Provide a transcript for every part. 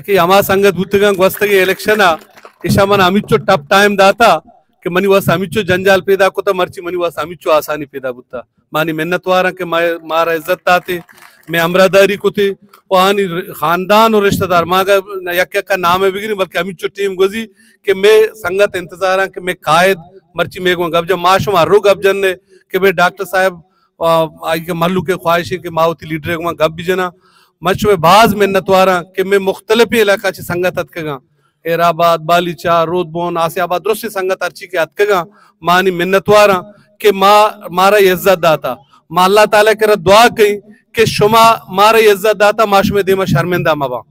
کہ ہما سنگت بوتگاں گوستگیں الیکشن ءَ، ایشاں من ہمیچو ٹپ ٹائم داتا کہ منی واسطہ ہمیچو جنجال پیدا کتا، مرچی منی واسطہ ہمیچو آسانی پیدا بوتا۔ مانی منتواراں کہ ما، مارا عزت داتے، مئے ہمراہداری کتے، و آنی خاندان و رشتہ دار، ما اگر یک یک کا نام بگریں، بلکہ ہمیچو ٹیم گوزی کہ مئے سنگت انتظاراں کہ مئے قائد مرچی مئے گوں گپ جن، ما شما رو گپ جن کہ مئے ڈاکٹر صاحب، آ، آئی کہ مھلوک ءِ خواہش ایں کہ ما وتی لیڈر ءِ گوں گپ بجناں۔ من شمئے باز منتواراں کہ مئے مختلفیں علاقہ چہ سنگت اتکگاں، ہیر آباد، بالیچہ، رودبون، آسیا آباد، درستیں سنگت ہرچی کہ اتکگاں، ما آنی منتواراں کہ ما، مارا عزت داتا۔ ما اللہ تعالیٰ کرا دعا کئیں کہ شما مارا عزت داتا، ما شمئے دیما شرمندہ مباں۔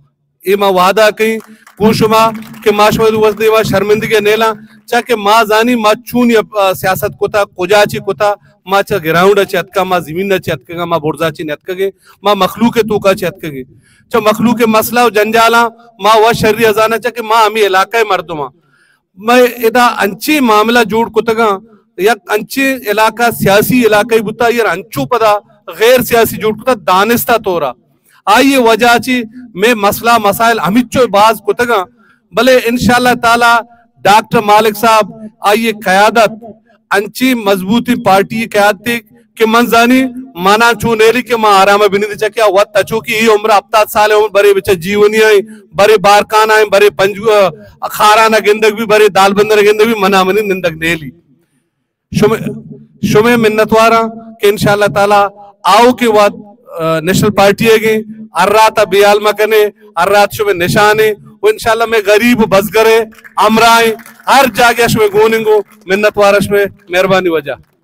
اے ما وعدہ کئیں گوں شما کہ ما شمئے دیما شرمندگی نیلاں، چا کہ ما زانی ما چونی، آ، سیاست کتا، کجا چی کتا، ما چہ گراؤنڈ ءَ چہ اتکاں، ما زمین ءَ چہ اتکگاں، ما برزا چہ نیتکگیں، ما مخلوق ءِ توکا چہ اتکگیں۔ چہ مخلوق ءِ مسئلہ و جنجالاں ما و شری ءَ زاناں، چہ کہ ما ہمے علاقہ ءِ مردماں۔ مئے ادا انچیں معاملہ جوڑ کتگاں، یک انچیں علاقہ، سیاسی علاقہ بوتا، ایر انچو پدا غیر سیاسی جوڑ کتا، دانستہ طورا۔ آئی ءِ وجہ چی مئے مسئلہ مسائل ہمیچو باز کتگاں، بلے انشاءاللہ تعالیٰ ڈاکٹر مالک صاحب، آئی ءِ قیادت، انچیں مضبوطیں پارٹی ءِ قیادتے کہ من زانی منا چو نیلی کہ ما آرام ءَ بنندیں، چہ کہ آ وت اچو کہ اے عمر ہپتاد سال ءِ عمر، برے بچہ جیونی آئیں، برے بارکان آئیں، برے پنجو-، آ، خاران ءَ گندگ بی، برے دالبندر ءَ گندگ بی، منا منی نندگ نیلی۔ شمے، شمے منتواراں کہ انشاءاللہ تعالیٰ آؤکیں وھد، آ، نیشنل پارٹی ءِ گیں، ہر رات ءَ بیال مکنے، ہر رات شمے نشانے، و انشاءاللہ مئے غریب و بزگر ءِ ہمراہیں، ہر جاگہ شمے گوننگو، منتوار شمے، مہربانی واجہ۔